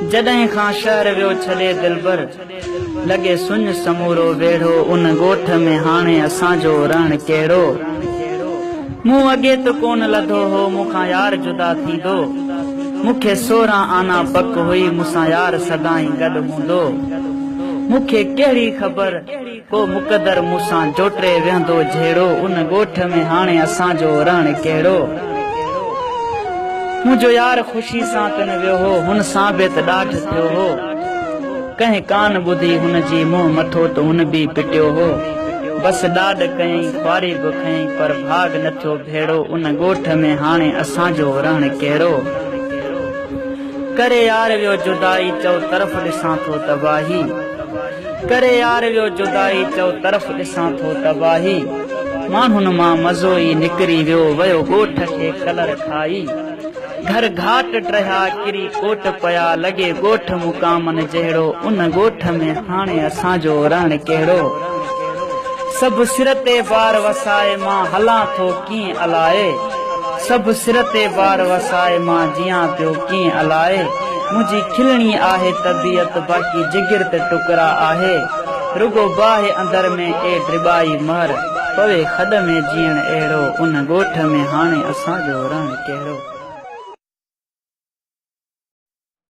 جڏهن کان شهر ويو ڇڏي دلبر، لڳي سڃ سمورو ويڙهو، ان ڳوٺ ۾ هاڻي اسان جو رهڻ ڪهڙو؟ مون اڳي ته ڪونه لڌو هو مون کان يار جدا ٿيندو، مون کي 16 آنا پڪ هئي مون سان يار سدائين گڏ هوندو. مون کي ڪهڙي خبر ڪو مقدر مون سان جوٽي ويهندو جهيڙو، ان ڳوٺ ۾ هاڻي اسان جو رهڻ ڪهڙو؟ منهنجو يار خوشي سان تن ويو هو، هن سان به ته ڏاڍ ٿيو هو. ڪنهن ڪان ٻڌي هن جي منهن مٿو ته هن به پٽيو هو. بس ڏاڍ ڪيائين خواري به کنيائين پر ڀاڳ نه ٿيو ڀيڙو، ان ڳوٺ ۾ هاڻي اسان جو رهڻ ڪهڙو؟ ڪري يار ويو جدائي چئو طرف ڏسان ٿو تباهي. ڪري يار ويو جدائي چئو طرف ڏسان ٿو تباهي. ماڻهن مان مزو ئي نڪري ويو ويو ڳوٺ کي ڪلر کائي. گهر گهاٽ ڊهيا ڪري ڪوٽ پيا لڳي ڳوٺ مقامن جهڙو ان ڳوٺ ۾ هاڻي اسان جو رهڻ ڪهڙو. سڀ سر تي بار وسائي مان هلان ٿو ڪيئن الائي. سڀ سر تي بار وسائي مان جيان پيو ڪيئن الائي. منهنجي کلڻي آهي طبيعت باقي جگر ته ٽڪرا آهي. رڳو باهه اندر ۾ اي ڊٻائي مهر پوي کڏ ۾ جيئڻ اهڙو ان ڳوٺ ۾ هاڻي اسان جو رهڻ ڪهڙو.